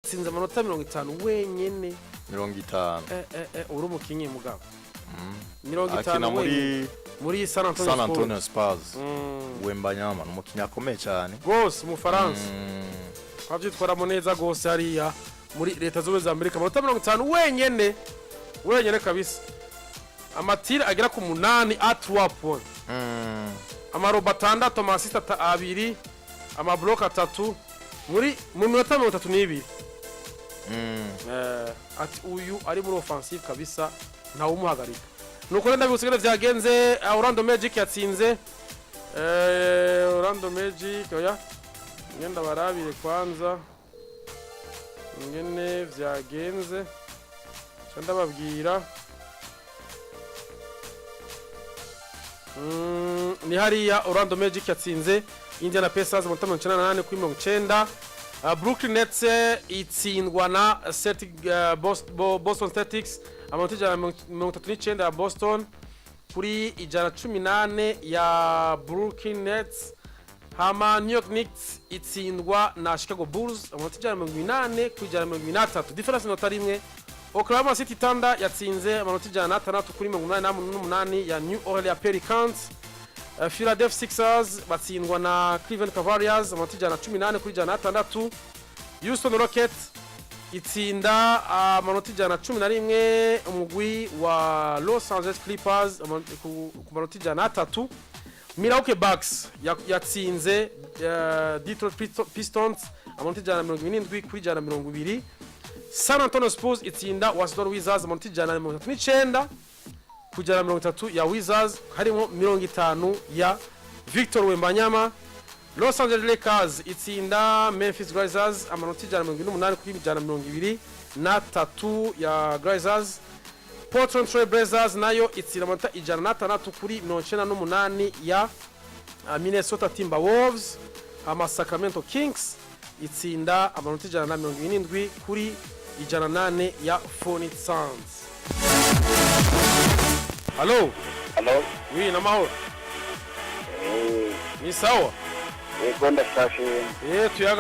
Yatsinze amanota 50 wenyene. 50. Uri umukinyi mugabo. Mirongo Akina itanu muri wenyene. Muri San Antonio San Spurs. Antonio Spurs. Wembanyama ni umukinnyi akomeye cyane. Rwose umufaransa twabyitwaramo neza rwose hariya muri Leta Zunze Ubumwe za Amerika. Amanota 50 wenyene, wenyene kabisa. Amatiri agera ku 8 à 3 points, amarobo 6, ama assists 2, ama blocs 3 mu minota 32. Ati uyu ari muri offensive kabisa, ntawumuhagarika. Nuko rero ndabibutsa ingene vyagenze. Orlando Magic yatsinze Orlando Magic. Oya, ngenda barabire kwanza ingene vyagenze, ca ndababwira. Ni hariya Orlando Magic yatsinze Indiana Pacers amanota 98 kuri 90. Brooklyn Nets itsindwa na Celtic, Boston Celtics amanota 139 ya Boston kuri 118 ya Brooklyn Nets. Hama New York Knicks itsindwa na Chicago Bulls amanota 180 kuri 123, différence inota 1. Oklahoma City Thunder yatsinze amanota 106 kuri 88 ya New Orleans Pelicans. Philadelphia Sixers batsindwa na Cleveland Cavaliers amanota 118 kuri 106. Houston Rockets itsinda amanota 111 umugwi wa Los Angeles Clippers ku manota 103. Milwaukee Bucks yatsinze Detroit Pistons amanota 170 kuri 120. San Antonio Spurs itsinda Washington Wizards amanota 139 ku 130 ya Wizards, harimo 50 ya Victor Wembanyama. Los Angeles Lakers itsinda Memphis Grizzlies amanota 148 kuri 123 ya Grizzlies. Portland Trail Blazers nayo itsinda amanota 106 kuri 98 ya Minnesota Timberwolves. Ama Sacramento Kings itsinda amanota 170 kuri 108 ya Phoenix Suns. Halo? Halo? Oui, namahoro? Eh, Ni sawa? Yego, ndashashe. Tuyaga.